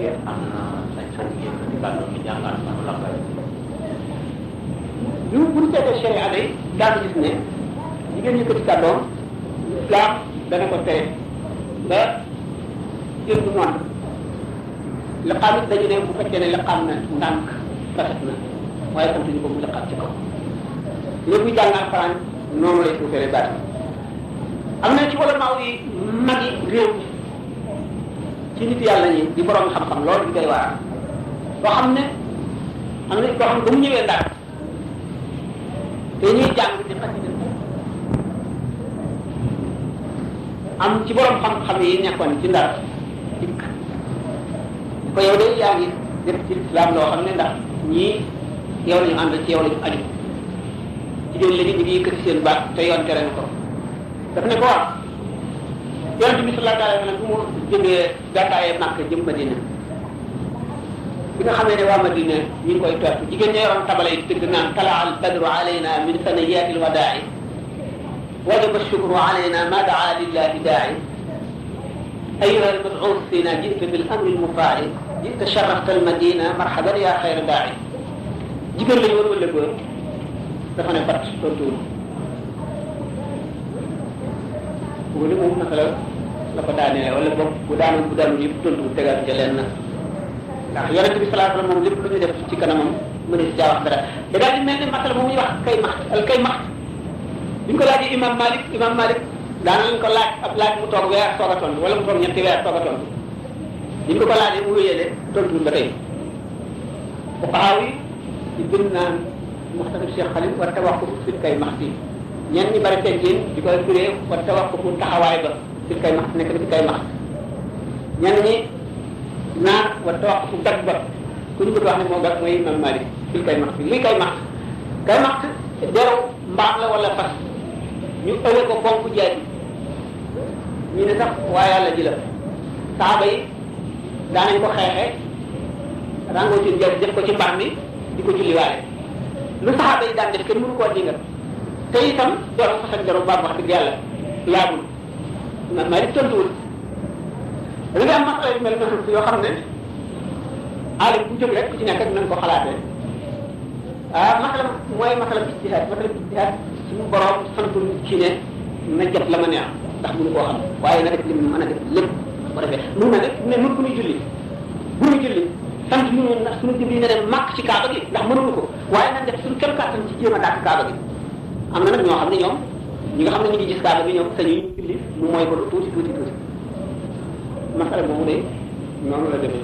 jigéen am na sañ-sañ yëkkati kàddu gi jàngal sama lakkal. bu ñu seetee sharia day daal di gis ne jigéen yëkkati kàddoom islam dana ko tere ba jël du noonu liqaam it dañu ne bu fekkee ne liqaam na ndànk rafet na waaye sant ñu ko mu liqaam ci kaw lépp bu jàng alxuraan noonu lay suufere baat am na ci wala maaw yi mag yi réew ci nit yàlla ñi di borom xam-xam loolu di koy waar koo xam ne am na koo xam ne ba mu ñëwee Ndar te ñuy jàng di xasida am ci borom xam-xam yi nekkoon ci Ndar dikk ko yow de yaa ngi def ci islam loo xam ne ndax ñii yow lañu ànd ci yow lañu aju jigéen léegi ñu ngi yëkkati seen baat te yoon tere na ko daf ne ko wax yonent bi sallallahu alayhi wa sallam bu mu jógee gàddaayee Makka jëm Madina bi nga xamee ne waa Madina ñu ngi koy topp jigéen ña yoroon tabala yi tëgg naan tala al badru alayna min saniyati al wadaa'i wajaba shukru alayna ma daa lillahi daa'i ayyuha al mad'uus fina ji'ta bil amri al mufaa'i ji'ta sharrafta al madina marhaban ya xayra daa'i jigéen lañu woon wala góor dafa ne fat tontuwul wala moom naka la ko daanee wala boog bu daanoon yëpp tontuwul tegaat ca leen na ndax yonent bi sallallahu alayhi wasallam moom lépp lu ñu def ci kanamam mën si jaa wax dara da daal di mel ne masala bu muy wax kay maxt bi ñu ko laajee imam Malik daana lañ ko laaj ab laaj mu toog weer soog a tontu wala mu toog ñetti weer soog a tontu bi ñu ko laajee mu wéyee de tontuwul ba tey fuqahaa yi di bind naan muxtasar Cheikh Khalil war a wax ko fi kay maxti ñenn ñi bari teggin di koy firee war a wax ko fu taxawaay ba fi kay maxti nekk fi kay maxti ñenn ñi naan war a wax fu gat ba ku ñu bëgg wax ne moo gat mooy imam Malik fi kay maxti lii kay maxti derew mbaam la wala fas ñu ëwee ko bonk jaaji ñu ne sax waa yàlla ji la saaba yi daanañ ko xeexee rangoo ci jaaji def ko ci mbaam mi di ko julliwaale lu saxaaba yi daan def kenn mënu koo dingal te itam doon fas ak deru baab wax dëgg yàlla laabul maa di tontuwul da nga am masala yu mel noonu yoo xam ne alim bu jóg rek ku ci nekk ak nañ ko xalaatee masala mooy masala ijtihaad suñu borom santul ci ne na jot la ma neex ndax mënu koo xam waaye na def li mu mën a def lépp bu defee mun na def ne nun ku ñuy julli bu ñuy julli sant ñu ndax suñu jubli ne dem màkk ci kaaba gi ndax mënuñu ko waaye nañ def suñu kem kàttan ci jéem a dàq kaaba gi am na nag ñoo xam ne ñoom ñi nga xam ne ñu ngi gis kaaba gi ñoom sañu ñu julli mu mooy ko tuuti masala boobu de noonu la demee